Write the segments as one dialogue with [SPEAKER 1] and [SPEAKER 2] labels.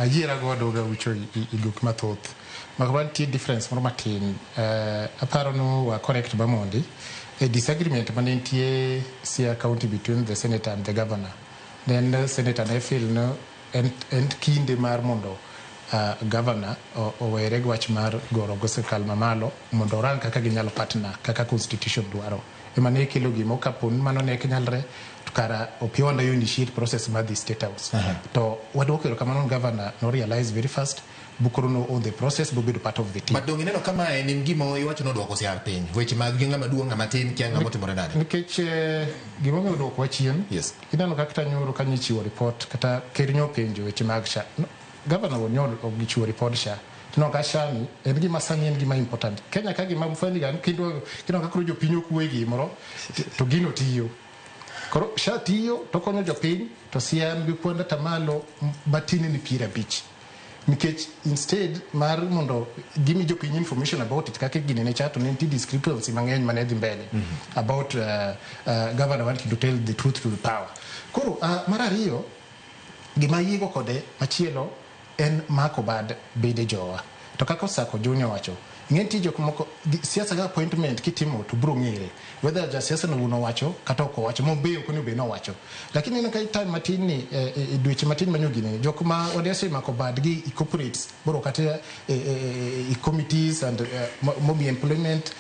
[SPEAKER 1] Ayiera godo Gaucho i gik mathoth. Makmana nitie difference moro matin. Aparo ni wa correct Bamondi. E disagreement mane nitie Siaya County between the senator and the governor. Then senator ne feel no en kinde mar mondo governor owere gi wach mar goro go sirkal mamalo mondo orang kaka ginyalo partner kaka constitution dwaro. Ema ne kelo gimo kapo ni mano ne ok nyalre to kara Opiyo Wandayi initiate process mar dhi State House. To waduoko erokamano ni governor no realize very fast bukoro no own the process bobedo part of the team.
[SPEAKER 2] But donge ineno ka mae en gima iwacho nodwoko Siaya piny. Weche mag gi ng'ama duong' ng'ama tin kia ng'ama otimore nade.
[SPEAKER 1] Nikech gimomiyo odwokowa chien, ineno kaka nyoro ka nyichiwo report kata ker nyopenjo weche mag SHA. No, governor wuon nyo gichiwo report SHA. No ka SHA ni en gima sani en gima important. Kenya ka gima funny ga kendo kineno ka koro jopiny ok wuoye gimoro to gino tiyo. Koro SHA tiyo to konyo jopiny to Siaya nigi kwan atamalo matin ni 50. Nikech instead mar mondo gimi jopiny information about it kaka gini ne cha to ne nitie discrepancy mang'eny mane dhi mbele about governor wanting to tell the truth to the power. Koro mar ariyo gima ayiego kode machielo en mako bad bede jowa. To kaka Osako Junior wacho, ing'e nitie jok moko siasa ka appointment kitimo to biro ng'ere whether jasiasa no wuon owacho kata ok owacho mobe ok onego bed ni owacho. Lakini ineno ka time matin ni e dweche matin manyo gini jok ma osemako badgi i corporates boro kata e committees and momi employment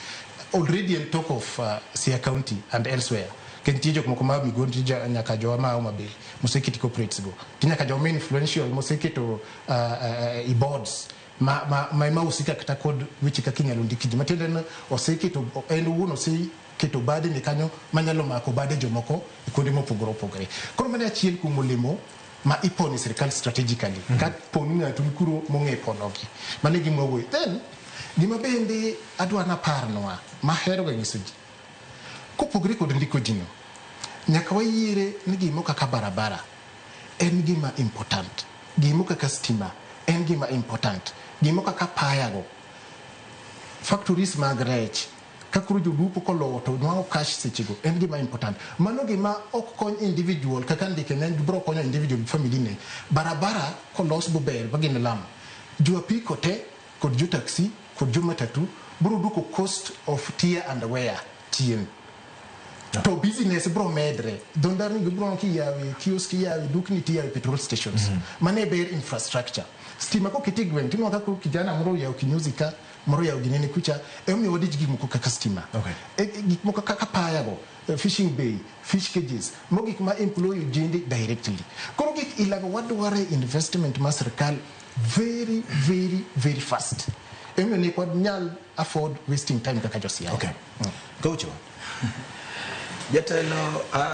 [SPEAKER 1] already en talk of Siaya County and elsewhere. Kendo nitie jok moko ma Migori nitie nyaka jowa ma Homa Bay moseketi corporates go. Nitie nyaka joma influential moseketo i boards ma husika kata kod weche kaka inyalo ndik ji. Matiende ni oseketo en owuon oseketo bade ne kanyo manyalo mako bade jomoko e kuonde mopogore opogore. Koro mano e achiel kuom olemo ma ipono e sirikal strategically. Ka po ni ng'ato ni kuro mong'e ponogi. Mano e gima wawuoyo. Then gima bende adwa naparnwa mahero ga nyiso ji. Kopogore kod ndiko ji no, nyaka wayiere ni gimo kaka barabara en gima important. Gimo kaka stima en gima important. Gimo kaka paya go. Factories mag rech ka koro jolupo kolowo to nwang'o cash sechego en gima important. Mano gima ok kony individual kaka ndike ne bro konyo individual family ne. Barabara kolos bober ba gin lam. Jo apiko te kod jo taxi kod jo matatu bro duoko cost of tear and wear chien. To business bro medre. Dho ndarni go bro kiyawe kiosk iyawe dukni tiyawe petrol stations. Mano e ber infrastructure. Stima koketi e gweng' tinwang'o ka koro kijana moro oyawo kinyozi ka moro oyawo ginene kucha emomiyo wadich gik moko kaka stima. Gik moko kaka paya go, fishing bay, fish cages, mo gik ma employ ojende directly. Koro gik ilago wadware investment mar sirkal very very very fast. Emomiyo ne ok wanyal afford wasting time kaka jo Siaya.
[SPEAKER 2] Gaucho.
[SPEAKER 3] Jatelo.